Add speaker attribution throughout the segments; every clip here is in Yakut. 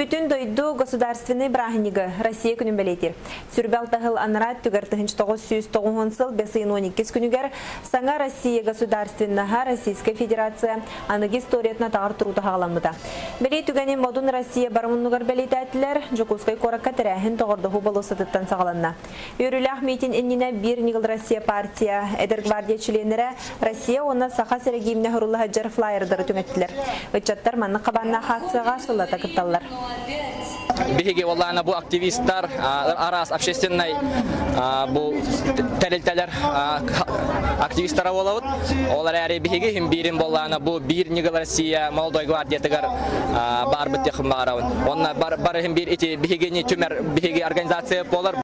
Speaker 1: Бүтүн дойду государственнай бырааһынньыгы Россия күнүн бэлиэтиир. Сүрбэ алта сыл анараа өттүгэр 1990 сыл бэс ыйын 12 күнүгэр саҥа Россия государственноһа Российскай Федерация аныгы историятын атаҕар туруута хаҕаламмыта. Бэлиэ түгэни Модун Россия бар муннугар бэлиэтээтилэр, Дьокуускай куоракка тэрээһин доҕордоһуу болуоссатыттан саҕаланна. Үөрүүлээх миитин иннинэ Биир ньыгыл Россия партия, Эдэр гвардия чилиэннэрэ Россия уонна Саха сирэ гимнэ хорула сылдьар флайердары түҥэттилэр. Ыччаттар маннык хабааннаах акцияҕа сыллата кытталлар.
Speaker 2: Биһиги уоллаана бу активистар, араас общественнай бу тэрилтэлэр активистара буолабыт. Ол эрээри биһиги иһин биирин буоллаана бу биир ньыгыл Россия молодой гвардиятыгар баарбыт диэхпин баҕарабын. Онно бар иһин биир ити биһигини түмэр биһиги организация буолар.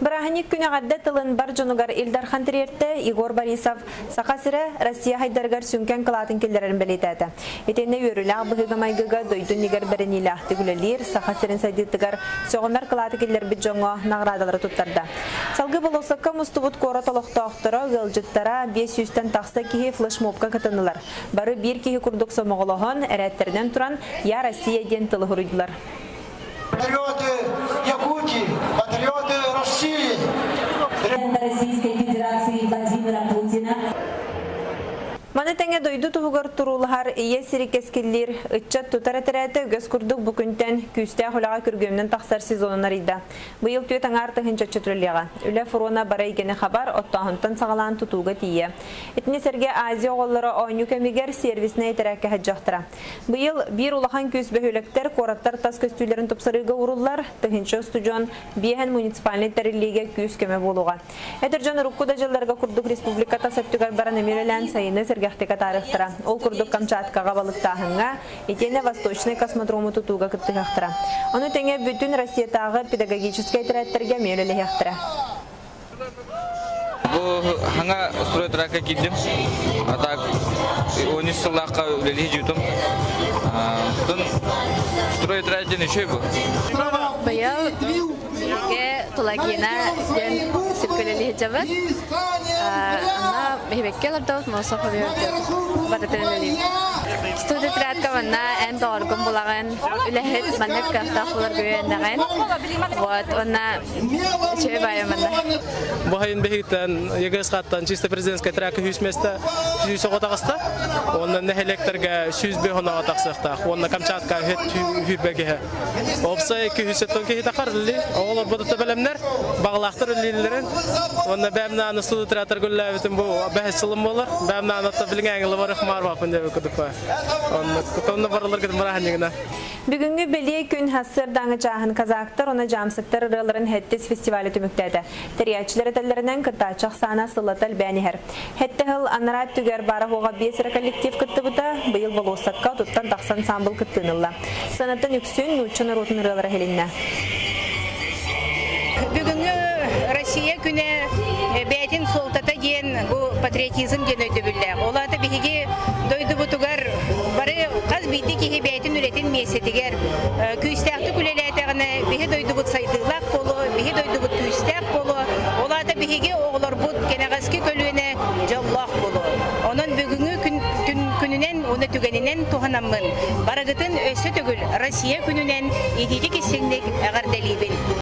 Speaker 1: Бырааһынньык күн эҕэрдэ тылын бар дьонугар Ил Дархан тириэртэ Егор Борисов Саха сирэ Россия хайдарыгар сүҥкэн кылаатын киллэрэрин бэлиэтээтэ. Итиннэ үөрүүлээх быһыыга-майгыга дойду иннигэр бэриниилээхтик үлэлиир Саха сирин сайдыытыгар сөҕүмэр кылааты киллэрбит дьоҥҥо наҕараадалары туттарда. Салгыы болуоссакка мустубут куорат олохтоохторо, ыалдьыттара 500-тэн тахса киһи флешмобка кытыннылар. Бары биир киһи курдук сомоҕолоһон, эрээттэринэн туран «Я Россия» диэн тылы суруйдулар.
Speaker 3: Патриоты Якутии, патриоты России!
Speaker 4: Российской Федерации Владимира Путина.
Speaker 1: Маны тэҥэ дойду туһугар туруулаһар ийэ сири кэскиллиир ыччат тутар этэрээтэ үгэс курдук бу күнтэн күүстээх үлэҕэ күргүөмүнэн тахсар сезонун арыйда. Быйыл түөрт аҥаар тыһыынча чөтүрүллүөҕэ. Үлэ фрона бары эйгэни хабар, оттооһунтан саҕалаан тутууга тиийэ. Итини сэргэ Азия оҕолоро оонньуу кэмигэр сервиснэй этэрээккэ сылдьыахтара. Быйыл биир улахан күүс бөһүөлэктэр, куораттар тас көстүүлэрин тупсарыыга ууруллар, тыһыынча устудьуон биэһэн муниципальнай тэриллиигэ күүс-көмө буолуоҕа. Эдэр дьон урукку да дьылларга курдук республика тас өттүгэр баран эмиэ үлэлээн сайыны сэргэхтик атаарыахтара. Ол курдук Камчаткаҕа балыктааһыҥҥа, итиэннэ Восточнай космодрому тутууга кыттыһыахтара. Ону тэҥэ бүтүн Россиятааҕы педагогическай этэрээттэргэ эмиэ үлэлэһиэхтэрэ.
Speaker 5: Бу хаҥа стройтракка киирдим. А так 13 сыллаахха үлэлии дьутум. Тун стройтрак диэн үчүгэй бу.
Speaker 6: Быйыл биһиги Тулагина диэн сиргэ үлэлии сылдьабыт. Онно биһибекке олордобут, Мосов барытын үлэлиибит. Студия манна эн доҕоргун булаҕын, үлэһит маннык кыахтаах буларга үөрэнэҕин. Вот, уонна Үчүгэй баайа манна.
Speaker 7: Бу сайын биһигиттэн ЕГС-хаттан чисто президентскай тракка 100 место 100 оҕо таҕыста. Онно нэһилиэктэргэ 105 оҕо тахсыахтаах. Уонна Камчатка хүрбэ киһи. Опсай 200 киһи тахар үлли. Оҕолор бодута бэлэмнэр, бағалаахтар үллииллэрин. Уонна бэм нааны суду театр гүллээбитим бу бэһис сылым буолар. Бэм наанатта билиҥ аңылы барых маар бапын деп кудупа. Онно тонна барылар гытым бараханньыгына.
Speaker 1: Бүгүҥҥү бэлиэ күн сарсыардааҥы чааһын казактар уонна дьаамсыктар ырыаларын Хэттис фестиваля түмүктээтэ. Тэрийээччилэр этэллэринэн кыттааччы ахсаана сыллата элбээн иһэр. Хэттэ сыл анараа өттүгэр баара-суоҕа биэс эрэ коллектив кыттыбыта, быйыл болуоссакка отуттан тахса ансаамбыл кыттыыны ылла. Сыанаттан үксүн нуучча норуотун ырыалара иһилиннэ.
Speaker 8: Бүгүҥҥү Россия күнэ бэйэтин суолтата диэн бу патриотизм диэн өйдөбүллээх. Ол аата биһиги дойдубутугар бары хас биирдии киһи бэйэтин үлэтин миэстэтигэр күүстээхтик үлэлээтэҕинэ биһи дойдубут сайдыылаах буолуо, биһи дойдубут күүстээх буолуо. Ол аата биһиги оҕолорбут кэнэҕэски көлүөнэ дьоллоох буолуо. Онон бүгүҥҥү күн, күнүнэн уонна түгэнинэн туһанаммын барыгытын өссө төгүл Россия күнүнэн итиитик истиҥник эҕэрдэлиибин.